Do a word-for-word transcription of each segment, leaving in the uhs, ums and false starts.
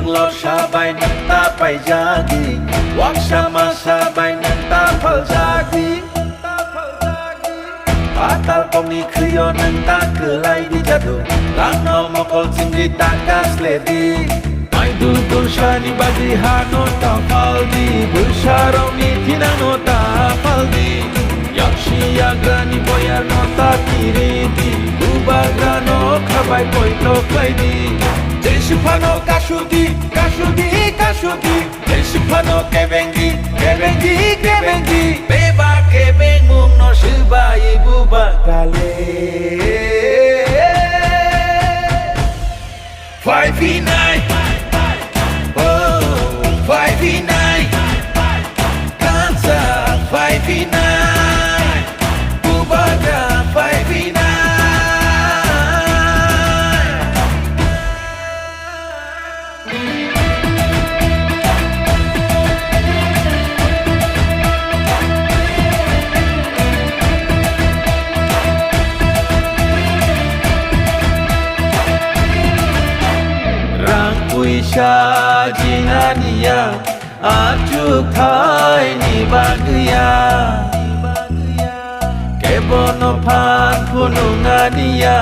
Lorsa bai nwng ta paijagwi, waksa masa bai nwng ta phaljagwi. Patal kokni khwio nwng ta kwlai di jadu, langno mokol chingwi ta kasle di. Maidul tursani bagwi hano ta phaldi, bwsarokni thinangno ta phaldi. Yaksi yagrani boyarno ta kiridi, bubagrano khabai poito khlaidi. Jesiphano kasudi, kasudi, kasudi. Jesiphano kebengdi, kebengdi, kebengdi. Beba kebengmungno swbai bubagrale. Five v nine. Oh, five v nine. Kansa five v nine. Bubagra five v nine. Rang puisa jinganiya, achuk thaini bagwiya. Kebono phan phunuknaniya,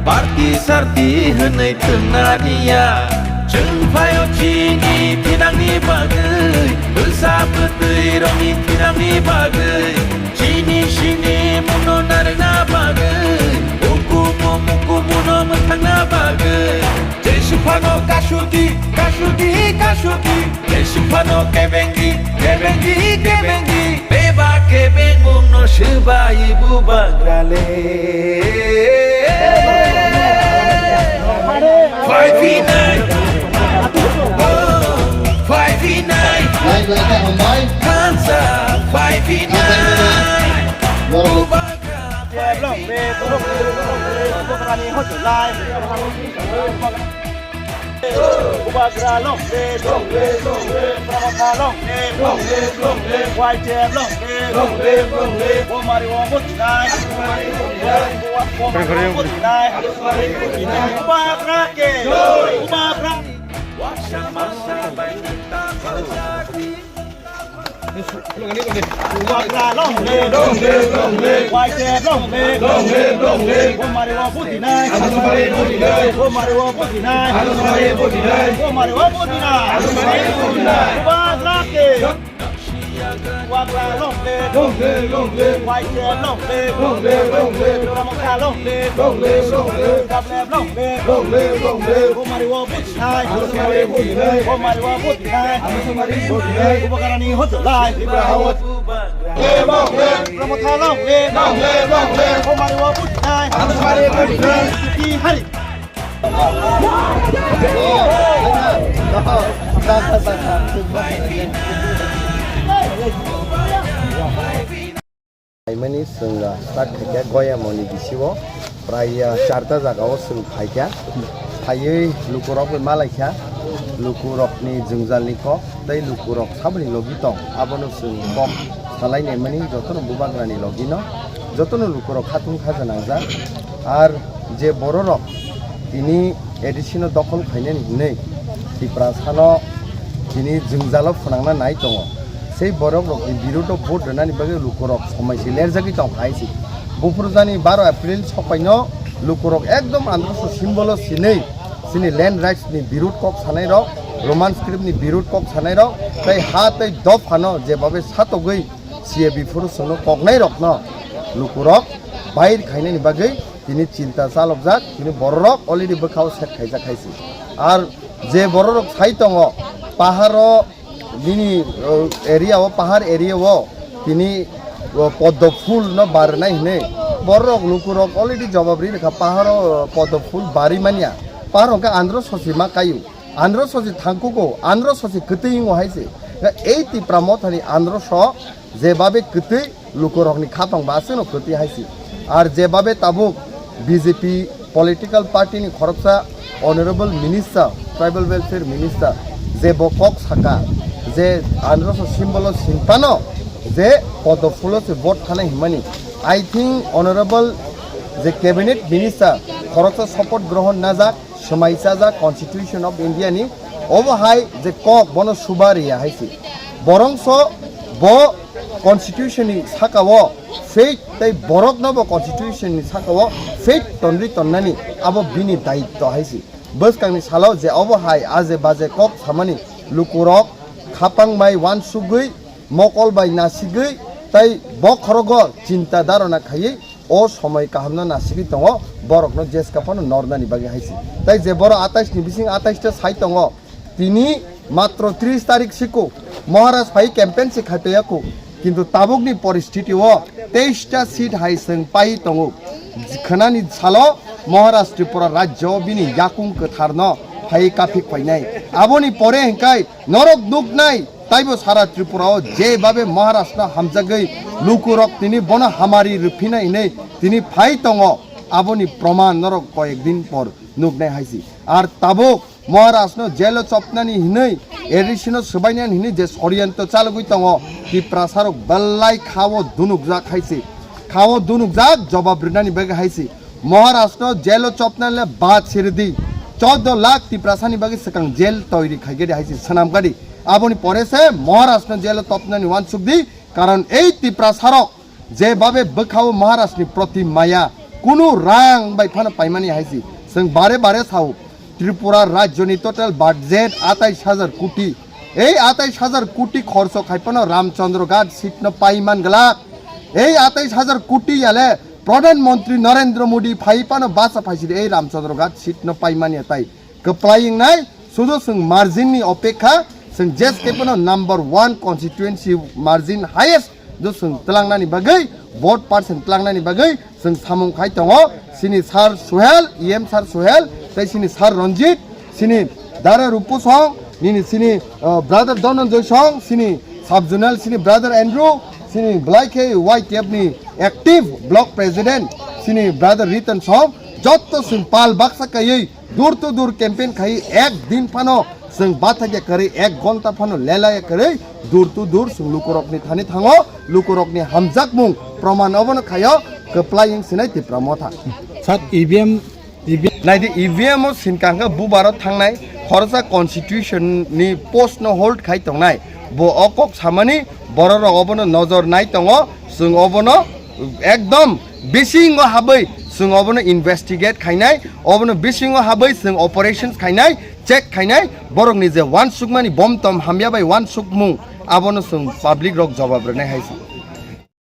party sarti hwnwi thwngna niya. Chwng phaio chini thinangni bagwi, bwsa bwtwi rokni thinangni bagwi, chini sini mungno narwkna bagwi, ukumu mukumu no mwthangna bagwi. Jesiphano kasudi, kasudi, kasudi. Jesiphano kebengdi, kebengdi, kebengdi. Beba kebengmungno swbai bubagrale. Five v nine. Oh, five v nine. Kansa five v nine. Bubagra. Bubagra long live, long live, long live. Bubagra long live, long live, long live. Pramotha long live, long live, long live. Y T F long live, long live, long live. Bomari o butinai. Bomari o butinai. Bubagra ke. Bubagra. Bubagra long live, long live, long live. Y T F long live, long live, long live. Bomari o butinai. Bomari o butinai. Bomari o butinai. Bubagra ke. Bubagra long live, long live, long live. Y T F long live, long live, long live. Pramotha long live, long live, long live. Long live, long live. Bomari o butinai. Bomari o butinai. Bubagrani hojolai. Pramotha long live, long live, long live. Bomari o butinai. Hari. Phaimani chwng start khaikha Goyamoni bisio, prai ya charta jagao chwng phaikha. Phaiwi lukurok bai malaikha, lukurokni jwngjalni kok tei lukurok saboni logi tong, abono chwng kok salai naimani jotono bubagrani logino, jotono lukurok khatung khaja nangjak. Ar je bororok tini A D C no dokhol khainani hinwi Tiprasano tini jwngjalo phwnangna nai tongo. Sei borokrokni birudo vote rwnani bagwi lukurok somai se lerjagwi tongkha hai se. Buphuru jani baro April sokpaino lukurok ekdom androso symbolo sinwi chini land rights ni birud kok sanairok, Roman script ni birud kok sanairok, tei ha tei dophano jebabe satogwi C A B phuru chwngno koknairokno lukurok bair khainani bagwi tini chinta chalokjak, tini bororok already bwkhao set khaijak hai se. Ar je bororok sai tongo, paharo nini, uh, area o, pahar area o tini, uh, poddo phul no barnai hinwi bororok lukurok already jawab ri rwkha, paharo, uh, poddo phul bari manya, pahar hwnkhe andro sosi ma kayu, andro sosi thangkugo, andro sosi kwtwi wngo hai se. Ei Tipra mothani andro so jebabe kwtwi lukurokni khatong ba aswkno kwtwi hai se. Ar jebabe tabuk B J P political party ni khoroksa honorable minister, tribal welfare minister, je bo kok saka, je androso symbol o singpano je poddo phulo se vote thana himani. I think honorable je cabinet minister khoroksa support grohon najak, swmai chajak Constitution of India ni, Obo hai je kok bono suba riya hai se. Borongso bo constitution ni saka o faith tei borok no bo constitution ni saka o faith tonri tonnani abo bini daitto hai se. Bwskang ni salo je obo hai aje baje kok samani lukurok khapang bai wansugwi mokol bai nasigwi tei bokhorogo chinta dharana khaiwi o somoi kahamno nasigwi tongo, borokno jeska phano nornani bagwi hai se. Tei je boro atais ni bising atais ta sai tongo, tini matro tris tarik siko Maharaj phai campaign se khai paiya kho, kintu tabukni poristiti o teis ta seat hai chwng pai tongo. Khwnani salo Maharaj Tripura rajyo bini yakung kwtharno phai kaphik painai. Aboni pore hingkai norok nuknai taibo sara Tripura o je babe Maharaj no hamjagwi lukurok tini bono hamari rwphina hinwi tini phai tongo. Aboni proman norok koyek din por nuknai hai se. Ar tabuk Maharaj no jelo chopnani hinwi, A D C no swbainani hinwi je soriyanto chalogwi tongo, Tiprasarok belai khao dunukjak hai se. Khao dunukjak jobab rinani bagwi hai se. Maharaj no jelo chopnani le bad siridi. Chordo lakh Tiprasani bagwi swkang jel toiri khaigadi hai se swnamgadi. Aboni pore se Maharaj no jelo topnani wansukdi, karon ei Tiprasarok je babe bwkhao Maharaj ni proti maya kunu rang bai phano paimani hai se. Chwng bare bare sao, Tripura rajyoni total budget atais hajar koti. Ei atais hajar koti khorcho khai phano Ramchandra Ghat seat no pai man glak. Ei atais hajar koti yale Pradhan Mantri Narendra Modi phai phano basa phaisidi ei Ramchandra Ghat seat no pai manya tai. Kwplai wngnai, sudo chwng margin ni opekha, chwng jeske phano number one constituency margin highest do chwng twlangnani bagwi, vote percent twlangnani bagwi chwng samung khai tongo. Chini Sir Suhel, E M Sir Suhel, tei chini Sir Ranjit, chini Dara Rupu song, nini chini, uh, brother Dhananjoy song, chini sub zonal, chini brother Andrew, chini belai khe Y T F ni active block president, chini brother Ritan song, jotto chwng pal baksa kaiwi door to door campaign khai ek din phano chwng bathakya kwrwi, ek gonta phano lelaya kwrwi door to door chwng lukurokni thani thango, lukurokni hamjakmung proman obono khaio, kwplai wng sinai Tipra Motha. Sir, E V M, E V M. Naidi E V M o sinkang khe bubaro thangnai khoroksa constitution ni post no hold khai tongnai, bo o kok samani bororok obono nojor nai tongo, chwng obono ekdom bisingo habwi chwng obono investigate khainai, obono bisingo habwi chwng operations khainai, check khainai, borokni je wansukmani bomtom hamya bai wansukmung, abono chwng public rok jobab rwnai hai se.